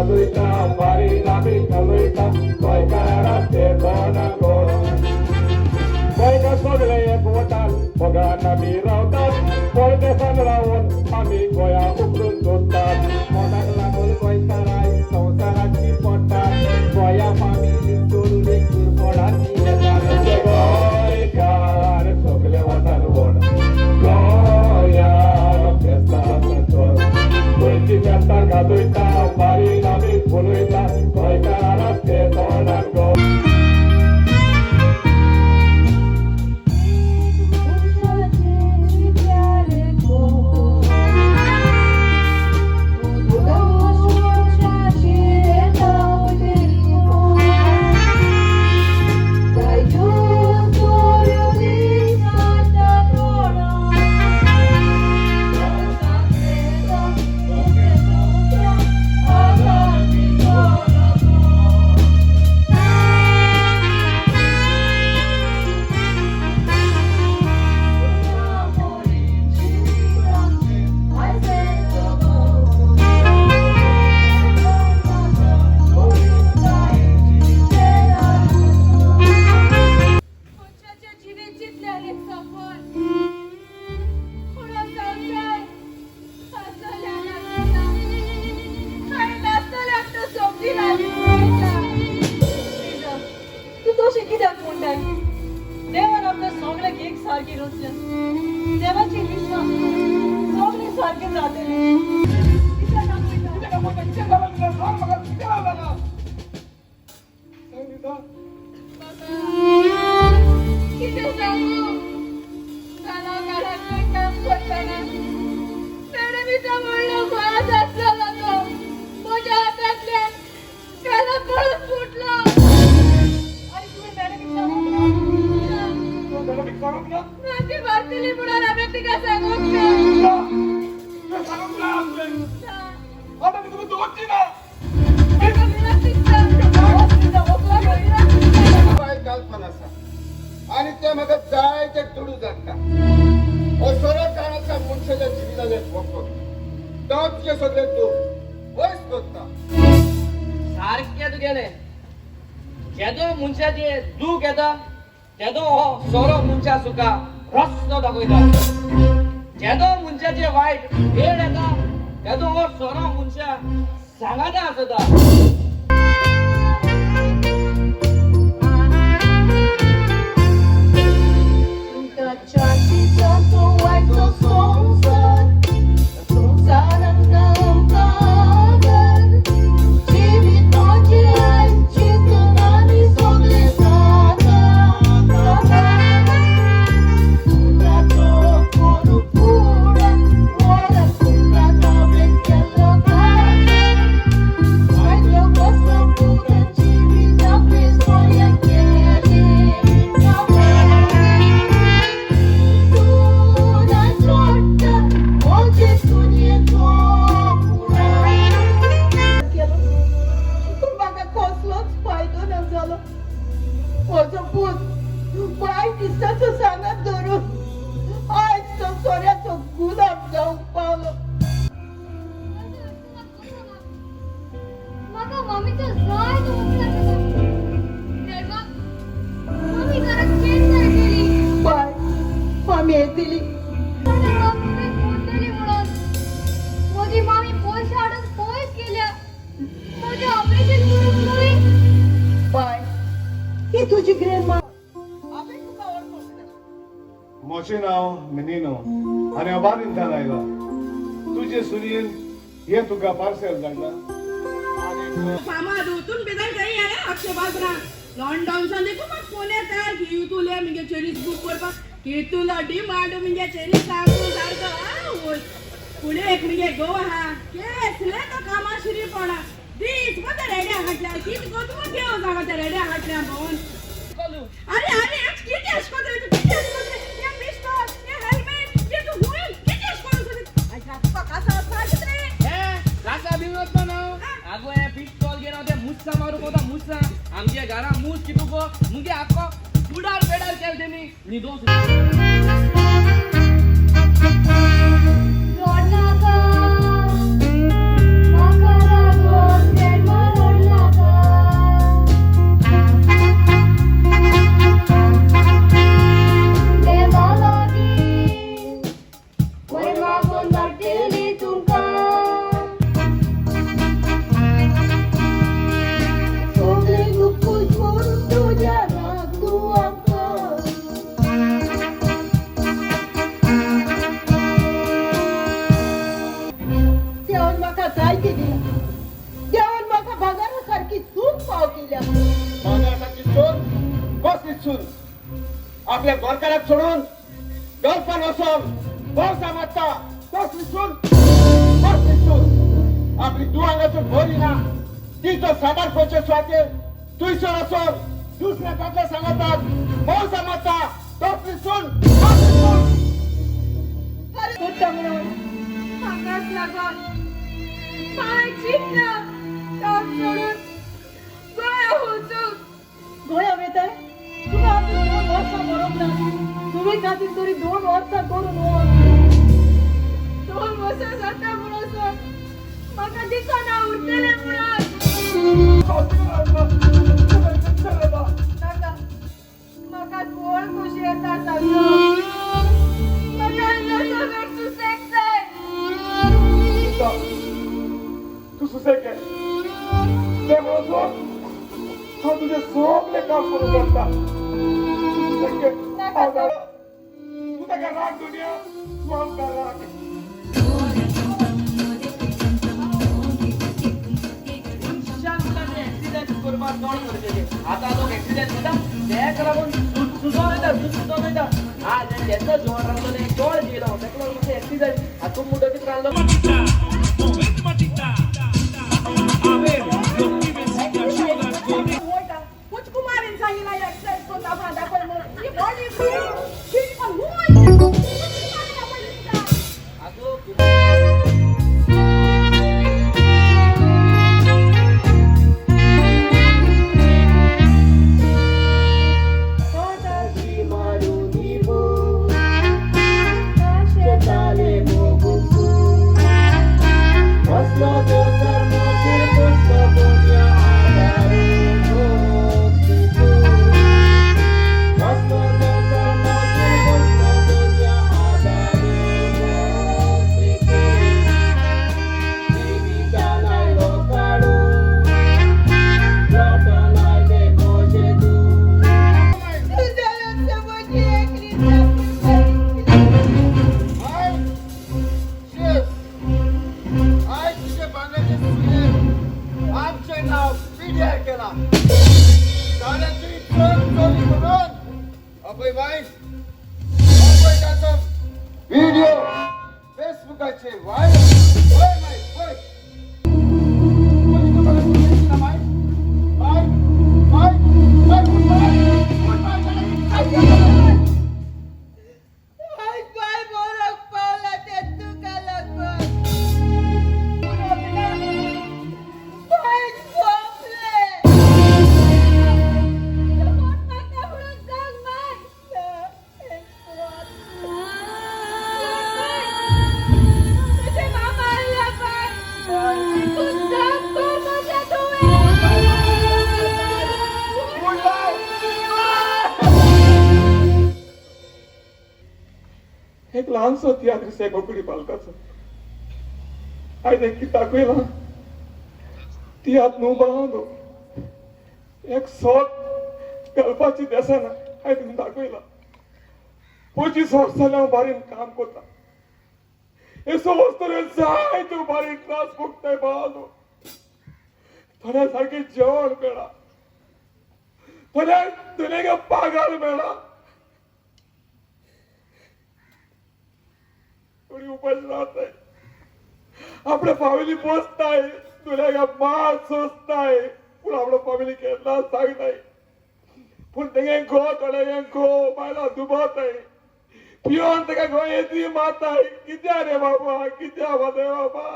गाजयता बारीन आमी घालयता गोंयकारां ते तोंडान गोड गोंयकार सगळे एकवटान मोगान आमी रावतात परदेसान रावन आमी गोंया उखलून दवरतात कोणाक लागून गोंयकारां संवसाराची पडटात गोंया फामिली सोडून एक पोडाची येतात गोंयकार सगळे वटान व्हड गोंयान फेस्तां आसा चड गोंयची फेस्तां गाजयता बारीन आमी फुलयता गोंयकारां ते तोंडान गोड. आनी ते म्हाका जायते दुडू धाडटा. हो सोरो काळाच्या मनशाच्या जिविताचें वखद तो तुजें सगळें दूख पयस करता. सारकें तुगेलें जेदो मनशाचें दूख येता तेदो हो सोरो मनशा सुका रस्तो दाखयता. जेदो मनशाचें वायट वेळ येता तेदो हो सोरो मनशा सांगाता आसता. म्हजें नांव मिनिनो आनी हांव बारींतल्यान आयला. तुजे सुनयेन हें तुका पार्सल धाडलां. लॉकडाऊन देखून म्हाका फोन येता की तुले मुगे चेडीस बूक करपाक कितलो डिमांड मुगे चेडीस सारको सारको फुडें एक मुगे गोवा आहा केसले तो कामा शिरी पडा दीस मग रेड्या हाडल्या कितें करता घेवन सांगा त्या रेड्या हाडल्या भोवन. अरे अरे कितें अशें करता तूं कितें अशें करता हें पिस्तोल हें हेल्मेट हें तूं हुंय कितें अशें करूं तुका कासा वचपाचें रे हें कासा बी वचपा ना आगो हें पिस्तोल घेवन हांव तें मुस्सा मारूंक वता मुस्सा आमगे घरा मूस कितू गो मुगे आख्खो कुडार पेडार केलें तेणी न्हिदों. रडनाका म्हाका लागोन. सून आपल्या गोरकाराक सोडून गल्फान वचोन बोर्सा मारता तसली सून कसली सून आपली तूं हांगासर बरी ना तिचो साबार करचे सुवातेर थंयसर वचोन दुसऱ्या दादल्या सांगतात बोर्सा मारता तसली सून कसली सून. कोत्ता म्हणून म्हाकाच लागोन पांय चिंतना काम सोडून गोंया वचूंक. गोंया वेताय तुका आतां 2 वर्सां मरोंक ना, तुवें खातीर तरी 2 वर्सां करून वच. 2 वर्सां जाता म्हणसर म्हाका दिसना उरतलें म्हणून. नाका, म्हाका कोण खुशी येता सारको, म्हाका इल्लोसो वेळ सुसेग जाय. तूं सुसेग घे. तें वचून हांव तुजें सगलें काम करूं करता. तूं सुसेग घे. तूं ताका राग दुनिया, तूं आमकां राग. मनशान म्हणटा ते एक्सरसाइज करपाक चड गरजेचें. आतां लोक एक्सरसाइज करता तेका लागून सुजोन वयता, सुजोन वयता. आज जेन्ना जेवण रांदलो चड जेयलो तेका लागून मातशें एक्सरसाइज हातूंत म्हणटकीच रांदलो. वयता कुचकुमारीन सांगिला एक्सरसाइज करून आपणा दाखय म्हणून ही बॉडी फिट पण कुचकुमारीन आपण दिसता. आगो तुझ्या म्हजी एकली I शेफ I तुझे बांगड्याचे सुनेन आमचें नाव पिड्यार केलां. ताणें तुजी चड चोरी म्हणून अभय बाय अभय ताचो व्हिडिओ फेसबुकाचेर व्हायरल. वय माय वय कोणी तुका ना माय बाय बाय बाय बाय बाय बाय. आयज बाय मरोंक पावला तें तुका लागून. बायक सोंपलें. कोण म्हाका म्हणून सांग बाय. तुजें मामा आयला बाय. तूं सांग कोण म्हज्या तुवें. पूण बाय एक ल्हानसो तियात्र आसा कोंकणी पालकाचो. आयज एक कितें दाखयलां तियात्र न्हू बांदो एक सोत घालपाची देसना आयज तुमकां दाखयलां. 25 वर्स जालें हांव बारीन काम करता. हे वस्तू जाय तूं बारीक त्रास भोगताय बांदो. थोड्या सारकें जेवण मेळा, थोड्या थोड्या पागार मेळा, थोडी उपास रावताय, आपल्या फॅमिली पोसताय, तुला मार सोंसताय, पूण आपल्या फॅमिली केन्ना सांगताय. पूण तेगे घो थोडे घो बायलां दुबावताय, पियोन तेका घो येती मारताय. कित्या रे बाबा, कित्या रे बाबा,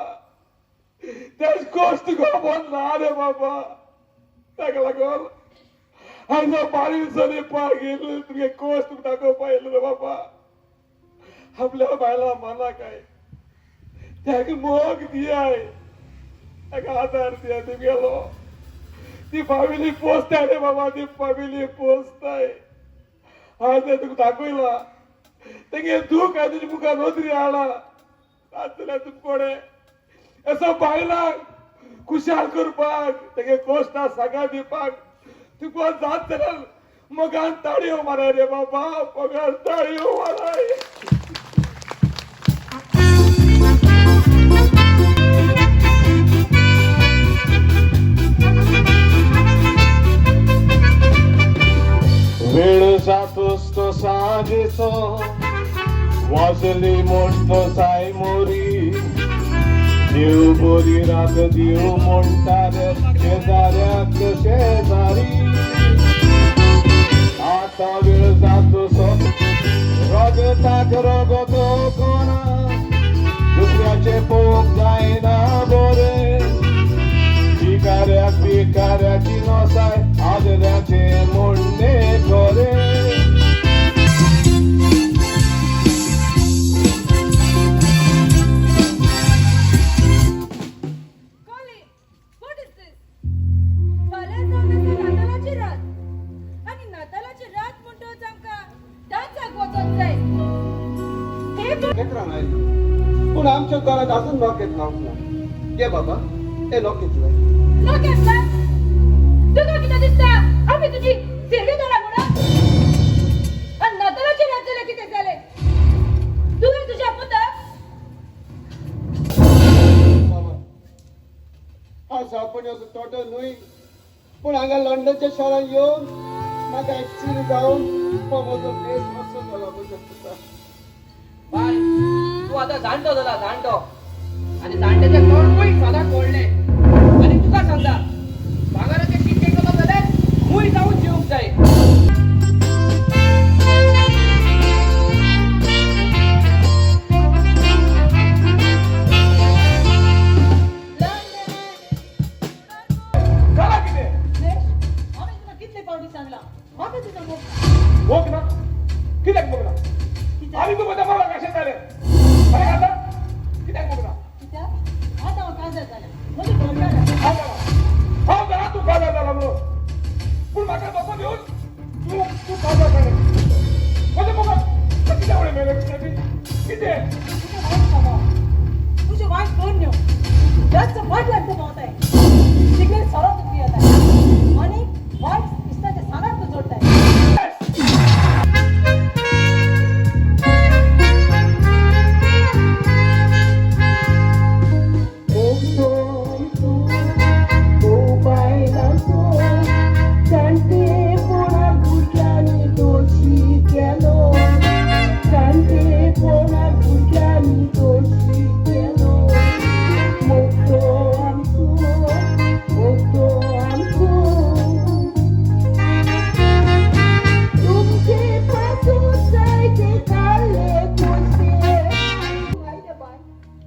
तेच कोश्ट घो बंद ना रे बाबा. ताका लागून आयज बारीक चली पाक येयले तुगे कोश्ट दाखोवपा येयलो रे बाबा. आपल्या बायलां मनाक काय ताका मोग दियाय, ताका आदार दिया तुमगेलो. ती फॅमिली पोसताय रे बाबा, ती फॅमिली पोसताय. हांव तें तुका दाखयलां तेगे दूख हांवें तुजे मुखार नदरी हाडला. जातलें तुमकोडे असो बायलांक खुशाल करपाक, तेगे कोश्टां सागां दिवपाक तुका जात मोगान ताळयो माराय रे बाबा, मोगान ताळयो माराय. वेळ सांजेचो वाजली म्हूण साय मोरी देव बरी रात दिव म्हणटा रे शेजाऱ्याक शेजारी आतां वेळ जातो सो रगताक रगत कोणा दुसऱ्याचे पोक जायना बरें भिकाऱ्याक भिकाऱ्याची नसाय आदऱ्याचे म्हणणे खरें. Colin, what is this? फाल्यां जावन आसा नातालाची रात आनी नातालाची रात म्हणटकच आमकां डान्साक वचोंक जाय. हे नखेत्रां आयलीं पूण आमच्या घरांत अजून नखेत्र लावंक ना. घे बाबा हे नखेत्र लाय. नखेत्र लाय? तुका कितें दिसता आमी तुजी सेवी जाला म्हणून? आनी नातालाची रात जाल्यार कितें जालें? तुवें तुज्या पुताक बाबा हांव सावपण्याचो तोटो न्हय पूण हांगा लंडनच्या शारांत येवन म्हाका एक्सिडंट जावन म्हजो भेस मातसो जाला म्हज्या पुता. बाय, तूं आतां जाणटो जाला जाणटो आनी जाणट्याचें तोंडूय सदां कोडलें. आनी तुका सांगता, भांगराचे शिक्के केलो जाल्यार मूय जावन जिवंक जाय. जाला कितें? हांवें तुका कितले फावटी सांगलां म्हाका तुजो मोग मोग ना? कित्याक मोग ना? आनी तूं म्हज्या मोगाक कशें जालें? खरें खाता? कित्याक मोग ना? कित्याक आतां हांव काजार जालें, म्हजें घर जालां. हांव जाणा, हांव जाणा तूं काजार जाला म्हणून, पूण म्हाका धोको दिवन तूं तूं काजार जालें. म्हज्या मोगाक कित्याक उणें मेळ्ळें कितें? तुजें वायट स्वभाव, तुजें वायट करण्यो, जास्त फाटल्यान तूं भोंवताय, सिगरेट सोरो तूं पियेताय आनी वायट इश्टाच्या सांगात तूं जोडटाय.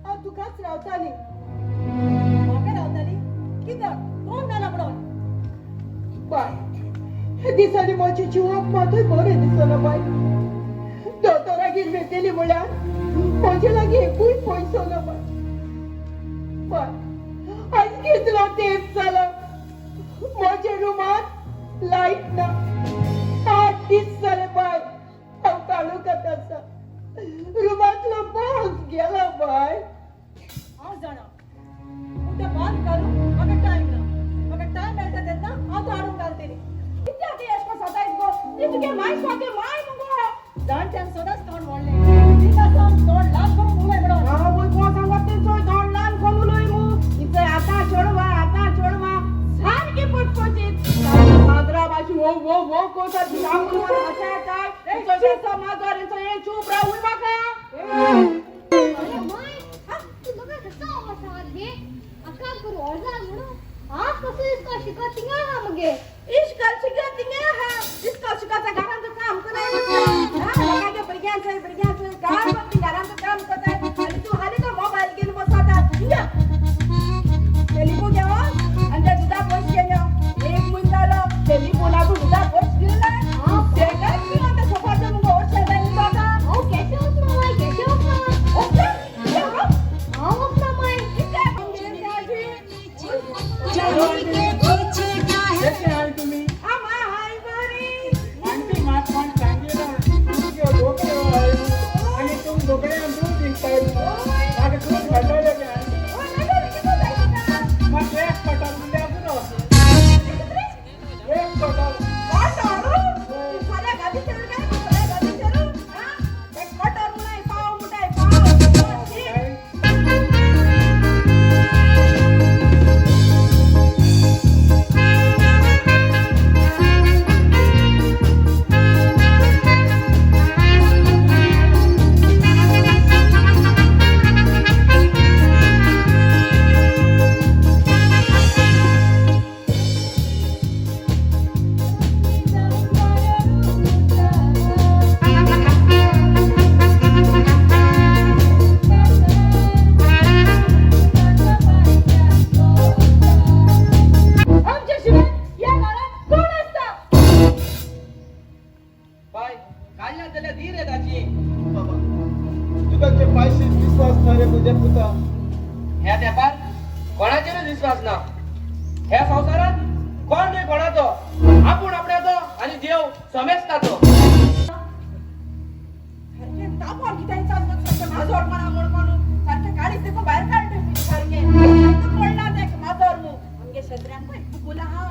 हांव तुकाच रावताली. म्हाका रावताली कित्याक? कोण जाला म्हणून? बाय, हे दिसांनी म्हज्या जिवाक मातूय बरें दिसना बाय. दोतोरागेर व्हेतली म्हळ्यार म्हजे लागीं एकूय पयसो ना बाय. बाय, आयज कितलो तेंप जाला म्हज्या रुमांत लायट ना. 8 दीस जाले बाय, हांव काळोखांत आसा. रुमांतलो बॉस गेला बाय. हांव जाणा, पूण तें बांद घालूंक म्हाका टायम ना. म्हाका टायम मेळटा तेन्ना हांव तो हाडून घालतली. कित्याक अशें करून सदांच गो ती तुगे माय सारकें माय मुगो. जाणट्यान सदांच तोंड व्हडलें, तिका सांग तोंड ल्हान करून उलय म्हणून. आवय, कोण सांगत तेंचो तोंड ल्हान करून उलय मू. इचय आतां चेडवां आतां चेडवां सारकी पटपटीत माजरा भाशेन वो वो वो कोता. सामको मजा येता माजर. हे चूप रावूय म्हाका. अरे माय, तू म्हाका कसो आवाज गे? आका करू अर्जा म्हणून आज कसं इसका शिकत थिंगा आहा मगे? इश्काल शिकत थिंगा आहा. इश्काल शिकता घरांत काम करता. लोकांच्या भुरग्यांचें भुरग्यांचें काम करता, घरांत काम करता आनी तूं हालीं तो मोबायल घेवन बसता. हिंगा टेलिफोन घेवन आनी त्या दुदा पयस घेवन एक म्हयनो जालो टेलिफोनाक दुदा पयस दिला. तेकाच पिवन त्या सोफाचेर मुगो अशें जालें जाता. हांव कशें वचना माय, कशें वचना? ओके, हांव वचना माय. कशें आहाय तुमी? आमा हाय बरी. आंटी म्हाका कोण सांगिना तुमच्यो धोकड्यो आहाय आनी तुम धोकड्यान ह्या संवसारात कोण न्हय कोणाचो, आपूण आपण्याचो आनी देव समेस्ताचो. सारकें तापोन कितें चालू सारकें माजोर म्हणा म्हण म्हणून सारकें काडीत देखून भायर काडटा सारकें पडना तें माजोर मू. आमगे शेजऱ्यान पळय बुकुला आहा,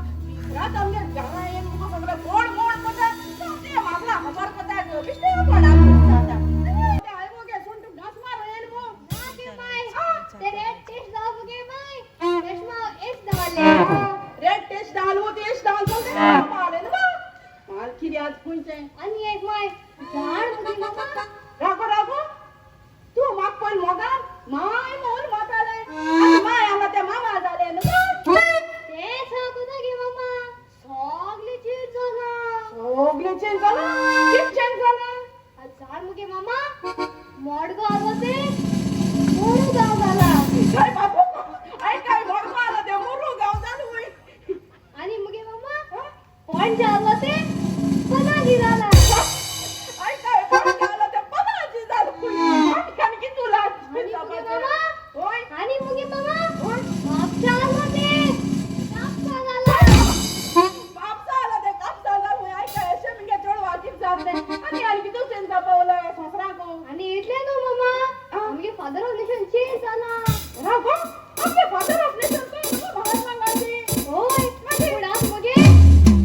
रात आमगे घरा येवन मुगो सगळें मोड मोड कोता तें माजरा खबर कोता बेश्टें पडा जाता. हांवें मुगे सून तूं घांस मार येयल मू. रेड टेस्ट दाल मू तेश दाल चलते पावलें न्हू माल कितें आज खंयचें. आनी एक माय झाड मुगे मामा. रागो रागो तूं म्हाका पळय मोगान माय म्हणून मातालें आतां माय आसा तें मामा जालें न्हू. तें सांगूं गे मामा, सगळें चेंज जालां. सगळें चेंज जालां? कितें चेंज जालां? झाड मुगे मामा मडगांव आसा तें मुरुगांव जालां. काय बाबू I काय मडगांव आसा तें मुरुगांव जालें वय. आनी मुगे मामा पणजे आसा तें पनाजी जालां. I काय पणजे आसा तें पनाजी जालें वय. आनी कितू लाज. आनी मुगे मामा वय आनी मुगे मामा वय म्हापशा आसा तें कापसा जालां. कापसा आसा तें कापसा जालें वय. I काय अशें मुगे चड वाजीब जालें. आनी आनी कितू चेंज जावपा उरला संवसाराक. आनी इतलें न्हू मामा, आमगे फादर ऑफ नेशन चेंज जालां. रागो आमगे father of nation Mahatma Gandhi. होय, पूण आज मुगे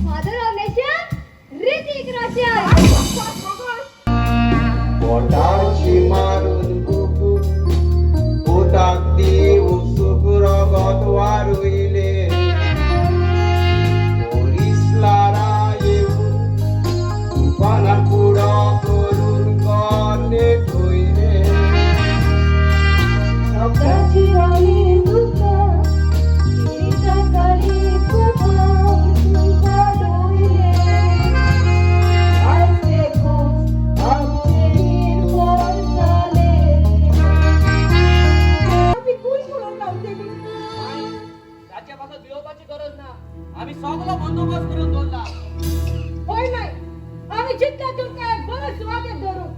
father of nation Hrithik Roshan. पोटाची मारून भूक पोटाक दिवूंक सुख रगत वारयले पोरिसलारा येवन तुफाना कुडो करून कोणे ठोयले. शब्दाची आली तुका किरीटा काली कुपा तुका डोयले आयज देखूच आमचे निर्भर जाले. कोण म्हणून रावतली? ताचे पासून भिवपाची गरज ना, आमी सगलो बंदोबस्त करून दवरला. होय माय, आमी चिंता तुमकां एक बरो सुवातेर दवरूं.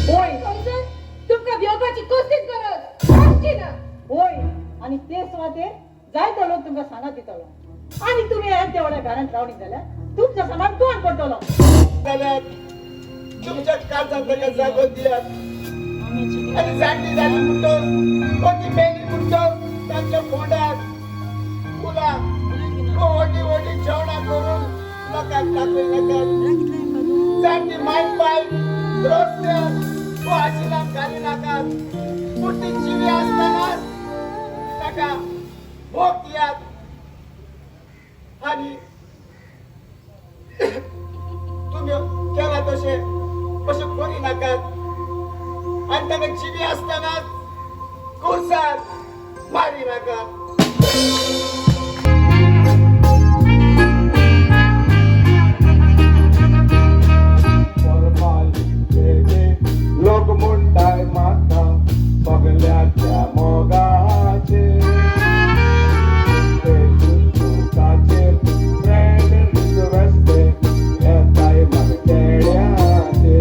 होय समजून तुमकां भिवपाची कसलीच गरज आसची ना. होय, आनी ते सुवातेर जायतो लोक तुमकां सांगात दितलो आनी तुमी येद्या व्हडल्या घरांत रावली जाल्यार तुमचो सामान कोण करतलो? जाल्यार तुमच्या काळजात ताका जागो दियात आनी जाणटी जाली म्हणटच कोणी मेली म्हणटच तांच्या फोंडार फुलां व्हडली व्हडली जेवणां करून लोकांक दाखय नाकात. जाणटी माय पाय रस्त्यार वो आशिलान घाली नाकात. पूण ती जिवी आसतनाच ताका भोग दियात आनी तुमी केला तशें अशें करी नाकात आनी ताका जिवी आसतनाच कुर्सार मारी नाकात. लोक म्हणटाय म्हाका सगल्याच्या मोगाचे फेसबुकाचेर फ्रेंड रिक्वेस्ट येताय म्हाका चेड्याचे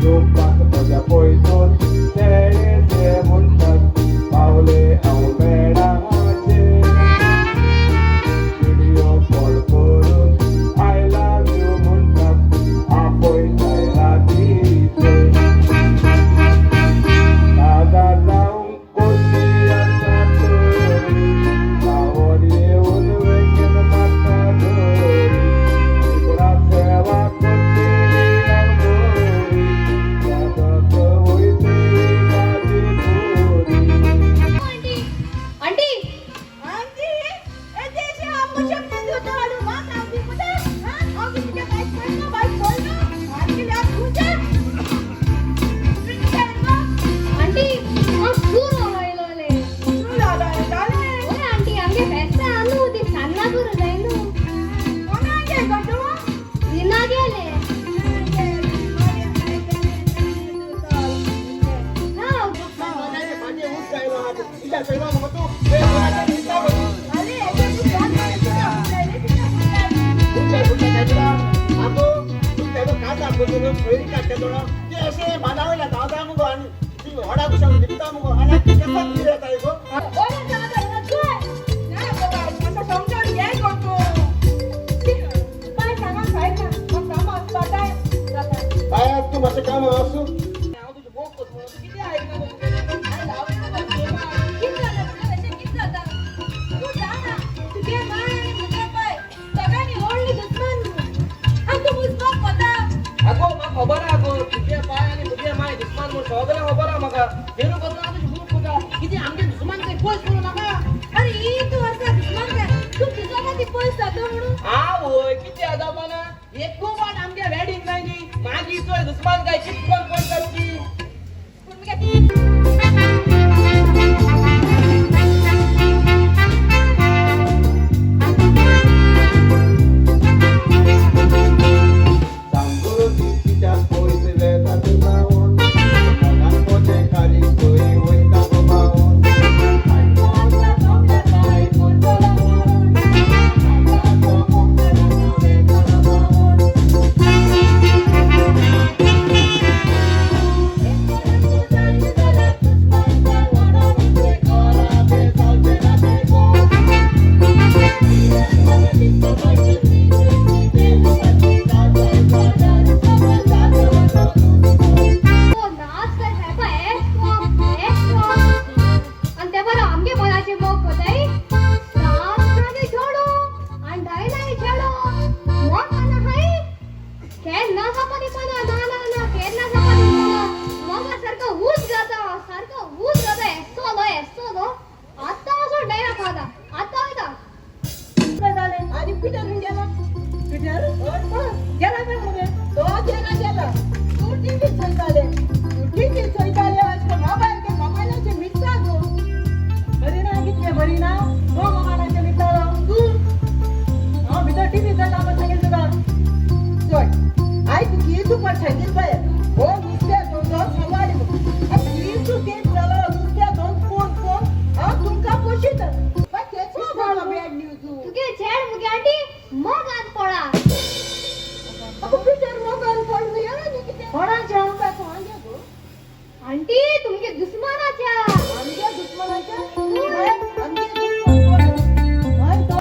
येवपाक म्हज्या पयसून चेडे ते म्हणटात पावले हांव बेडाचे व्हिडिओ कॉल करून I love you म्हणटात आपयताय रातीचे दादा जावंक कोशी आसा तरी पावर येवन वेगेन म्हाका धरी कोणा सेवा करतली हांव बरी यादत वयतली म्हाजी पुरी. Aunty aunty aunty, ए देशे आमकां शक्ती दिवता हाडूं म्हाका हांव दिवता. हांव तुमच्या बायक पळयना बायक पळयना आनी कित्याक तुमच्या आंटी, हांव सूर आयलोले. तूं जालें जालें. ओय आंटी, आमगे फेस्ता आहा न्हू, ती सान्नां करूं जाय न्हू. कोणागे गड्डो? रिना गेले ना. माझे ऊस जायलो आहा इल्या चोयलो मगो तूं दिसता मगो. आले एके तूं फोन मारी कित्याक फुटलें कित्याक फुटलें? तुमच्या तुमच्या काडला आगो तूं तेजो काजार करून सोयरी काडटा थोडो ती अशें बांदावयल्या धांवता मुगो आनी ती व्हडा कुशान लिपता मुगो आनी ती कसो गिर येता गो. बरें जालें ना चोय. ना मोगान काय कितकोन पडटात ती. पूण मुगे सांगुरो तिच्या पयस वेतात जावन मोगान पोतें खाली खंय वयता गो बावन. तो नाच तर खेळपा एश कोम आनी ते बरो आमगे मनाचे मोग कोताय नाच चेडो आनी डायनाय चेडो मोग आना हाय केन्ना सपाटी पना ना ना ना केन्ना सपाटी पना मोगा सारको ऊस गाता सारको ऊस गाता एसो लो एसो लो आतां वचून डायना खाता आतां वयता. आनी पिटर खंय गेला? पिटर गेला काय मुगे? तो गेला गेला. तूं टीव्ही चोयताले, तूं टीव्ही चोयताले, अशें मोबायल ते मोबायलाचे मिटता गो. बरी ना कितलें बरी ना गो मोबायलाचे मिटतालो तूं. हांव भितर टीव्ही चोयता म्हण सांगील तुका. चोय आयक की तूं पण सांगील पळय हो नुस्त्या दोन दोन सांबाळ की तूं तेच जालो नुस्त्या दोन फोन फोन हांव तुमकां पोशीत तेचो जालो बॅड न्यूज. तुगे चेड मुगे आंटी मोगान पडा. अगो पिटर मोगान पडलो न्ही कितें कोणाच्या आमकां कोणाच्या गो? आंटी तुमगे दुस्मानाच्या. आमच्या दुश्मनाच्या? आमच्या दुश्मन कोण? हय तो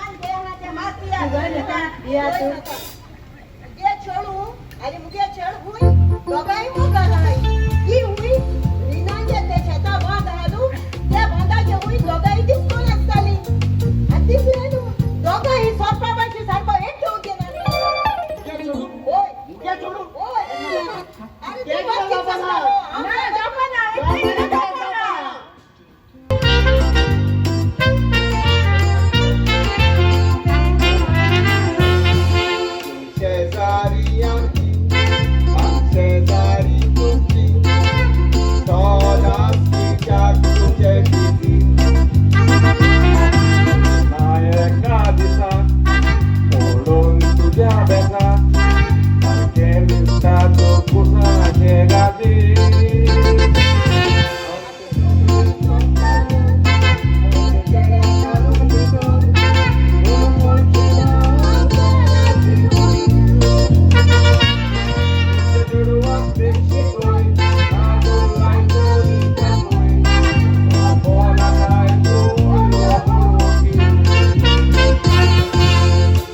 मुगे चेडू आनी मुगे चेड हुय दोगांय मोगान आहाय. ती हुय रिनाचे ते शेता बांद आहा न्हू त्या बांदाचे हुय दोगांय डिस्कोन आसताली आनी तितलें न्हू दोगांय सोरपा भाशेन सारको एक ठेवूंक येना. होय मुगे चेडूं होय. अरे तूं बात कितें सांगता? ना जावपा ना, जावपा ना. शेजारी आमची शेजारी तुमची सदांच कित्याक तुमचे बिजी ना एका दिसा पळोवन तुज्या बेसा सारकें दिसता तूं कुसाचे गादी.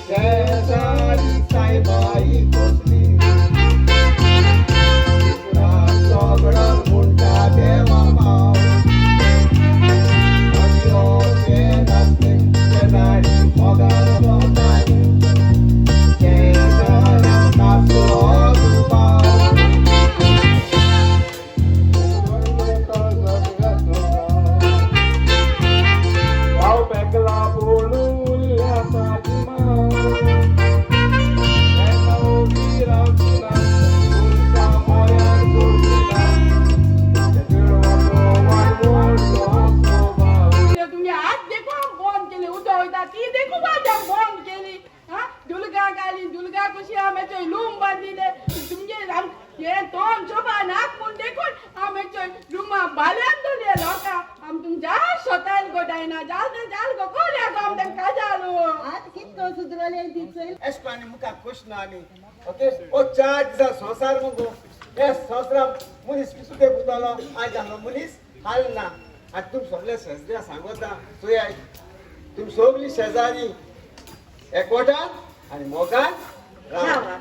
शेजारी सायबाई कसली सगळो म्हणटा देवा पाव आनी अशें नासलें शेजारी मोगान भोंवताली शेजाऱ्याक नासलो दुबाव. हांव पेकला पूण उरल्या ताजी मां केन्ना ओगी रावची ना तुमच्या मोऱ्यान सोडची ना तुमच्या चेडवाचो वाडवडलो स्वभाव. तुमगे हात देखू आम बंद केली उदक वयता ती देखू बाज आम बंद केली. हा दुलगा घाली दुलगा कशी आमेचोय लूम बांदिले तुमगे आम हे तोंड शोभा नाक म्हूण देखून आमेचोय रुमा बाल्यान दवरले लोकां. आम तुम जाल शोतायल गो डायना जाल ते जाल गो कोल्या गो आम तांकां जालो. आतां कितको सुदरलें ती चोय. एश आनी मुखार क्वेश्चन आनी ओके ओ 4 दिसा संवसार मुगो हे संवसारान मनीस कितू तेंप उरतलो आयज हांगा मनीस हाल ना. आनी तुमी सगळे शेजऱ्या सांगता चोयाय तुमी सगळीं शेजारी एकवटान आनी मोगान रावा.